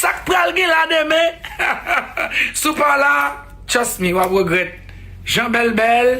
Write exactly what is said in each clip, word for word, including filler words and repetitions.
Sa k pral gen la demen? Si w pa la, trust me, w ap regrèt. Jan Bèl Bèl,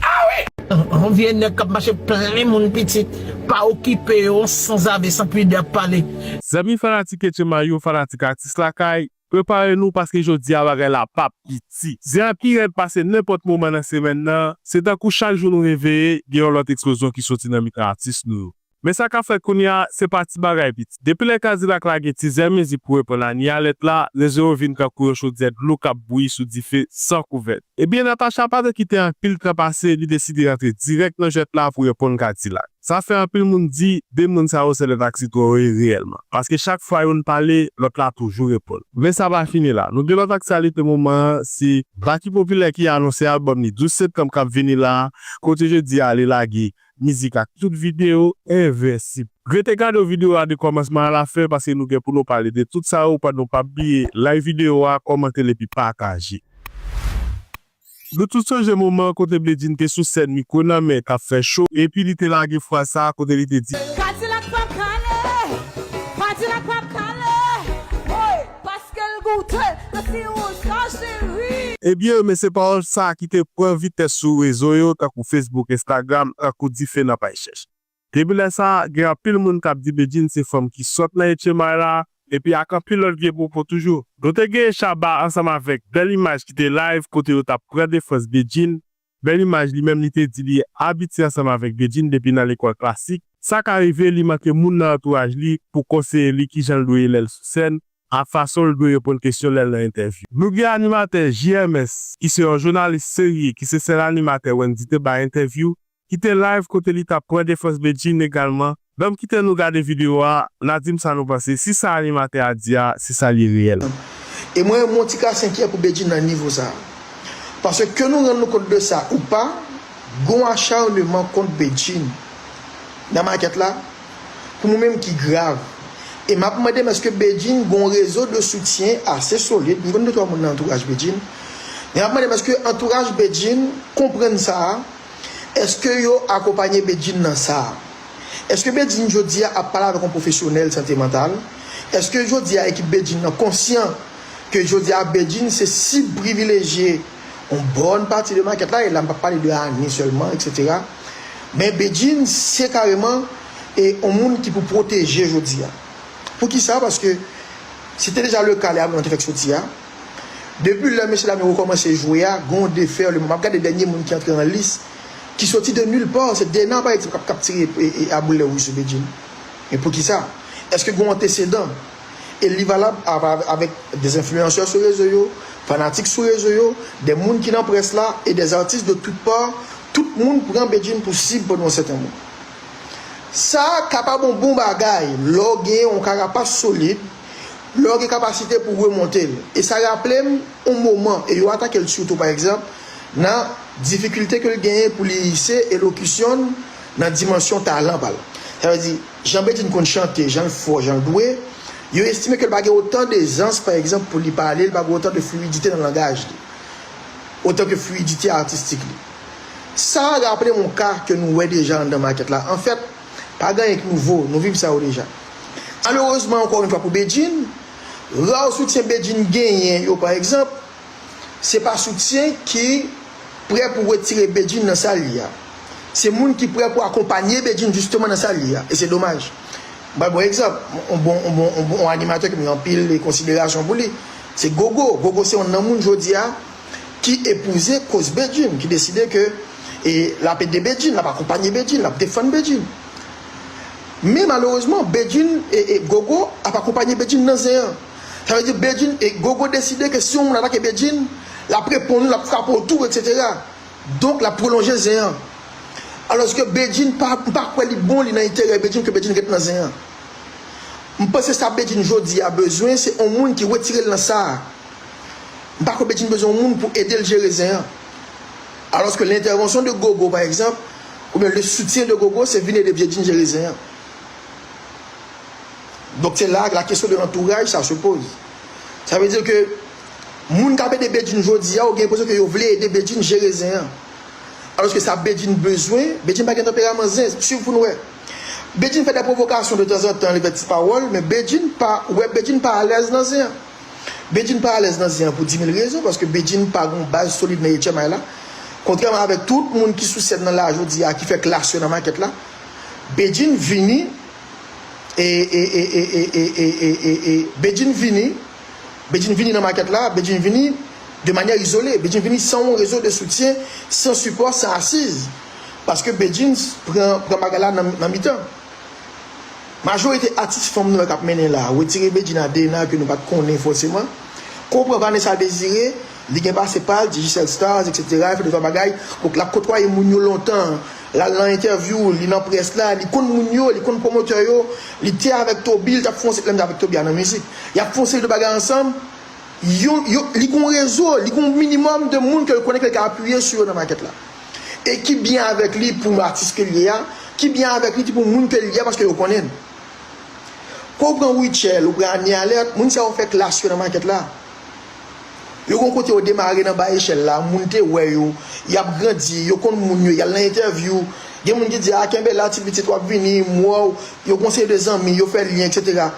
ah wi! Yon vye nèg k ap mache plen moun pitit, pa okipe yo, sanzave, sanpidè ap pale. Zanmi fanatik Etche Mayo, fanatik atis lakay, prepare nou paske jodi a bagay la p ap piti. Zen an pi rèd pase nenpòt moman nan semèn nan, se tankou chak jou nou reveye, gen yon lòt eksplozyon ki soti nan mitan atis nou yo. Men sa k ap fèt kounye a, se pa ti bagay piti. Depi lè Kadilak lage ti zen mizik pou reponn Anie Alèt la, rezo yo vin tankou yon chodyè dlo k ap bouyi sou dife san kouvèt. Ebyen, Natacha pa t kite anpil tan pase, li deside rantre dirèk nan jwèt la pou reponn Kadilak. Sa fè anpil moun di, de moun sa yo se lè taksi twò yo ye reyèlman. Paske chak fwa youn pale, lòt la toujou reponn. Men sa pa fini la. Nou gen lòt aktyalite moman an, se Baky Popilè ki anonse albòm li douz septanm k ap vini la, kote jodi a li lage mizik ak tout videyo envensib. Rete gade videyo a de kòmansman a lafen paske nou gen pou nou pale de tout sa yo pandan nou p ap bliye like videyo a, kòmante l epi pataje. Nou tout sonje moman an kote Bedjine te sou sèn mikwo nan men k ap fè cho epi li te lage fraz sa a kote li te di. Kadilak p ap kale, Kadilak p ap kale, woy, paske l goute nan ti wouj sa cheri. Ebyen, men se pawòl sa a ki te pran vitès sou rezo yo, tankou Facebook, Instagram, tankou dife nan pay chèch. Depi lè sa a, gen anpil moun k ap di Bedjine se fanm ki sòt nan Etche Mayo la, epi ak anpil lòt vye pwopo toujou. Nou te gen Shabba ansanm avèk Bèl Imaj ki te live kote yo t ap pran defans Bedjine. Bèl Imaj li menm li te di li abitye ansanm avèk Bedjine depi nan lekòl klasik. Sa ka rive li manke moun nan antouraj li pou konseye li kijan l dwe ye lè l sou sèn, ak fason l dwe reponn kesyon lè l nan entèvyou. Nou gen animatè J M S, ki se yon jounalis serye, ki se sèl animatè Wendy te bay entèvyou, ki te live kote li t ap pran defans Bedjine egalman. Ban m kite nou gade videyo a, n a di m sa nou panse, si sa animatè a di a, si sa l ye reyèl. E mwen, mwen yon ti kras enkyè pou Bedjine nan nivo sa a. Paske ke nou rann nou kont de sa ou pa, gen yon acharneman kont Bedjine nan makèt la, pou mwen menm ki grav. E m ap mande m èske Bedjine gen yon rezo de soutyen ase solid. M konn de twa moun nan antouraj Bedjine. Men m ap mande m èske antouraj Bedjine konprann sa a? Èske yo akonpanye Bedjine nan sa a? Èske Bedjine jodi a ap pale avèk yon pwofesyonèl sante mantal? Èske jodi a ekip Bedjine nan konsyan ke jodi a Bedjine se sib privilejye yon bòn pati de makèt la, e la m p ap pale de Anie sèlman, etsetera. Men Bedjine se kareman e yon moun ki pou pwoteje jodi a. Poukisa? Paske se te deja le ka lè albòm nan te fèk soti a. Depi lè mesye dam yo rekòmanse jwe a, gen yon defèleman. M ap gade dènye moun ki antre nan lis, ki soti de nil pa, se Dena, pa egzanp, k ap, k ap tire e, e, a boulè wouj sou Bedjine. Men poukisa? Èske gen yon antesedan? E li valab av-, av-, avèk de enfliyansè sou rezo yo, fanatik sou rezo yo, de moun ki nan près la, e de atis de tout pa, tout moun pran Bedjine pou sib pandan yon sèten moman. Sa kapab yon bon bagay lè w gen yon karapas solid, lè w gen kapasite pou w remonte l. E sa raple m yon moman, e yo atake l sitou, pa egzanp, nan difikilte ke l genyen pou li hisse elokisyon l nan dimansyon talan pa l. Sa vle di, jan Bedjine konn chante, jan l fò, jan l dwe, yo estime ke l pa gen otan de zans, pa egzanp, pou li pale, li pa gen otan de fluidite nan langaj li, otan ke fluidite atistik li. Sa raple m yon ka ke nou wè deja anndan makèt la. Anfèt, pa gen anyen ki nouvo, nou viv sa yo deja. Malerezman, ankò yon fwa pou Bedjine, ra soutyen Bedjine genyen yo, pa egzanp, se pa soutyen ki prè pou retire Bedjine nan sa l ye a. Se moun ki prè pou akonpanye Bedjine jisteman nan sa l ye a. E se domaj. M pral ba w egzanp, yon bon, yon bon, yon bon, yon animatè ke m gen anpil konsiderasyon pou li, se Gogo. Gogo se youn nan moun jodi a ki epouze koz Bedjine, ki deside ke e, l ap ede Bedjine, l ap akonpanye Bedjine, l ap defann Bedjine. Men malerezman, Bedjine e, e Gogo ap akonpanye Bedjine nan zen an. Sa vle di Bedjine e Gogo deside ke si yon moun atake Bedjine, l ap reponn li, l ap frape w tou, etsetera. Donk, l ap pwolonje zen an. Alòske Bedjine pa, m pa kwè li bon, li nan enterè Bedjine ke Bedjine ret nan zen an. M panse sa Bedjine jodi a bezwen, se yon moun ki retire l nan sa a. M pa kwè Bedjine bezwen yon moun pou ede l jere zen an. Alòske lentèvansyon de Gogo, pa egzanp, oubyen le soutien de Gogo, se vin ede Bedjine jere zen an. Donk, se la la kesyon de lantouraj sa se poze. Sa vle di ke moun k ap ede Bedjine jodi a, ou gen enpresyon ke yo vle ede Bedjine jere zen an. Alòske sa Bedjine bezwen, Bedjine pa gen tanperaman zen, swiv pou n wè. Bedjine fè de pwovokasyon de tanzantan, li fè ti pawòl, men Bedjine pa, ou wè Bedjine pa alèz nan zen an. Bedjine pa alèz nan zen an pou di mil rezon, paske Bedjine pa gon baz solid nan H M I la. Kontrèman avèk tout moun ki sou sèn nan la jodi a, ki fè klas yo nan makèt la, Bedjine vini, e, e, e, e, e, e, e, e, e, Bedjine vini, Bedjine vini nan makèt la, Bedjine vini de manyè izole, Bedjine vini san yon rezo de soutyen, san sipò, san asiz. Paske Bedjine pran, pran bagay la nan, nan mitan. Majorite atis fanm nou wè k ap mennen la, retire Bedjine a D N A ke nou pa t konnen fòseman. Kon w pran Vanessa Désiré, li gen pase pa l, Digicel Stars, etsetera, li fè de twa bagay. Donk, l ap kotwaye moun yo lontan. L al nan entèvyou, li nan près la, li konn moun yo, li konn pwomotè yo, li te avèk Toby, li t ap fè yon seri, lè m di avèk Toby a nan mizik. Y ap fè yon seri de bagay ansanm. Yo, yo, li gon rezo, li gon minimòm de moun ke l konnen ke l ka apiye sou yo nan makèt la. E ki byen avèk li pou atis ke l ye a, ki byen avèk li ki pou moun ke l ye a paske yo konnen l. Kon w pran Rutshelle, ou pran Annie Alerte, moun sa yo fè klas yo nan makèt la. Yo gon kote yo demare nan ba echèl la, moun te wè yo, y ap grandi, yo konn moun yo, y al nan entèvyou. Gen moun ki di, a, kenbe la, ti pitit, w ap vini, m wè w, yo gon seri de zanmi, yo fè lyen, etsetera.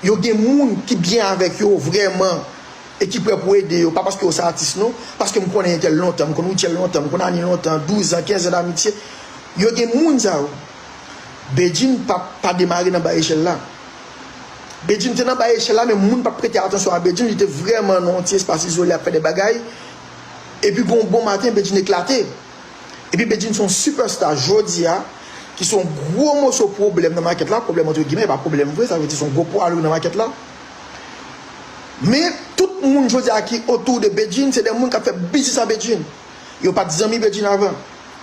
Yo gen moun ki byen avèk yo vrèman e ki prè pou ede yo, pa paske yo se atis non, paske m konnen entèl lontan, m konn Rutshelle lontan, m konn Annie lontan, douz an, kenz an d'amitye. Yo gen moun sa yo. Bedjine pa, pa demare nan ba echèl la. Bedjine te nan ba echèl la, men moun pa t prete atansyon a Bedjine, li te vrèman nan yon ti espas izole ap fè de bagay. Epi gon bon maten, Bedjine eklate. Epi Bedjine se yon sipèsta jodi a, ki se yon gwo moso pwoblèm nan makèt la, pwoblèm antre gimè, e pa pwoblèm vre, sa vle di se yon gwo pwa lou nan makèt la. Men, tout moun jodi a ki otou de Bedjine, se de moun k ap fè biznis a Bedjine. Yo pa t zanmi Bedjine avan.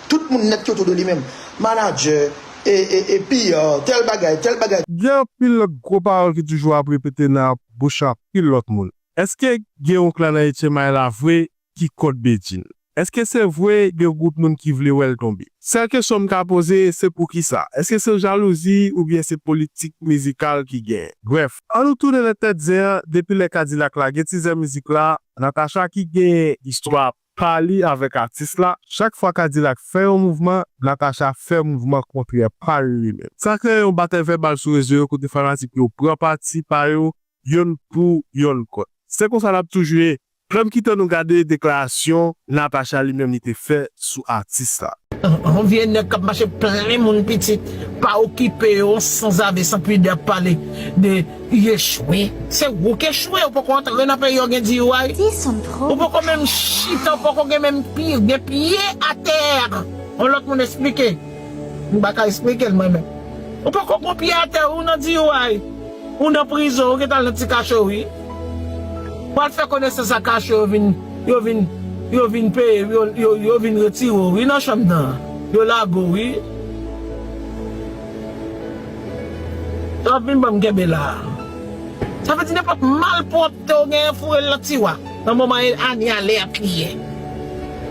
Tout moun nèt ki otou de li menm. Manadjè, e, e, e P R, tèl bagay, tèl bagay. Gen anpil lòt gwo pawòl ki toujou ap repete nan bouch anpil lòt moun. Èske gen yon klan nan H M I la vre ki kont Bedjine? Èske se vre gen gwoup moun ki vle wè l tonbe? Sèl kesyon m ka poze, se poukisa? Èske se jalouzi oubyen se politik mizikal ki genyen? Brèf, ann nou tounen nan tèt zen an, depi lè Kadilak lage tizè mizik la, Natacha ki genyen istwa pa li avèk atis la, chak fwa Kadilak fè yon mouvman, Natacha fè mouvman kontrè pa li li menm. Sa kreye yon batay vèbal sou rezo yo kote fanatik yo pran pati pa yo, yonn pou, yonn kont. Se konsa l ap toujou ye, menm ki tan nou gade deklarasyon Natacha li menm li te fè sou atis la. Yon vye nèg k ap mache plen moun pitit, pa okipe yo, sanzave, sanpidè ap pale de li echwe. Se ou k echwe, ou poko antre nan peyi yo gen D U I. Ou poko menm chita, ou poko gen menm pye, gen pye atè. Yon lòt moun esplike. M pa ka esplike l mwen menm. Ou poko gon pye atè, ou nan D U I. Ou nan prizon, ou gentan al nan ti kacho, wi. Ou al fè konesans ak kacho, yo vin, yo vin, yo vin peye, yo, yo, yo vin retire w, wi, nan chanm nan. Yo lage w, wi. Yo ap vin ban m kenbe la. Sa vle di nenpòt malpwòpte w genyen foure l nan tiwa. Nan moman Annie Alerte li ye.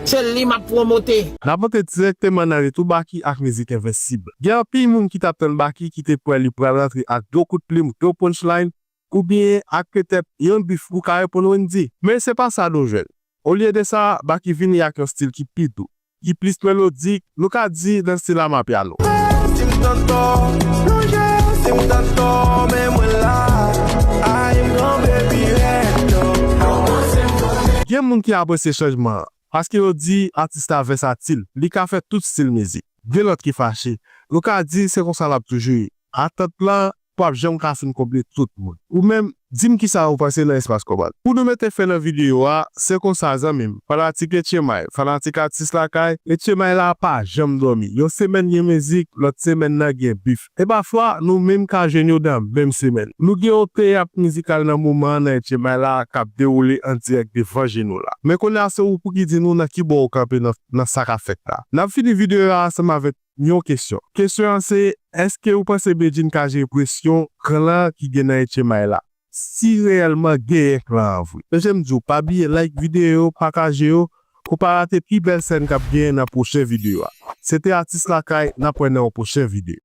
Se li m ap pwomote. N ap antre dirèkteman nan retou Baky ak mizik Envensib. Gen anpil moun ki t ap tann Baky ki te kwè li pral rantre ak gwo kout plim, gwo punchline, oubyen ak petèt yon bif pou ka reponn Wendy. Men se pa sa nou jwenn. Olye de sa, Baky vini ak yon stil ki pi dou, ki plis melodik, nou ka di nan stil amapiano. Si m t antò, plonje, si m t antò, men mwen la. Ay, m kanpe pi rèd, non. Gen moun ki apresye chanjman an, paske yo di atis la vèsatil, li ka fè tout stil mizik. Gen lòt ki fache. Nou ka di se konsa l ap toujou ye. Atant lan p ap janm ka fin konble tout moun. Ou menm, di m kisa ou panse nan espas kòmantè. Pou nou mete fen nan videyo a, se konsa zanmi m, fanatik H M I, fanatik atis lakay, H M I la pa janm dòmi. Yon semèn gen mizik, lòt semèn nan gen bif. E pafwa, nou menm ka jwenn yo nan menm semèn. Nou gen yon teyat mizikal nan moman an nan H M I la k ap dewoule an dirèk devan je nou la. Men kounye a se ou pou ki di nou nan ki bò ou kanpe nan, nan sa k ap fèt la. N ap fini videyo a ansanm avèk yon kesyon. Kesyon an se, èske ou panse Bedjine ka jere presyon klan ki gen nan H M I la? Si reyèlman genyen klan an vre. Menm jan m di w, pa bliye like videyo yo, pataje yo, pou w pa rate pi bèl sèn k ap genyen nan pwochen videyo a. Se te Atis Lakay, n ap wè nan yon pwochen videyo.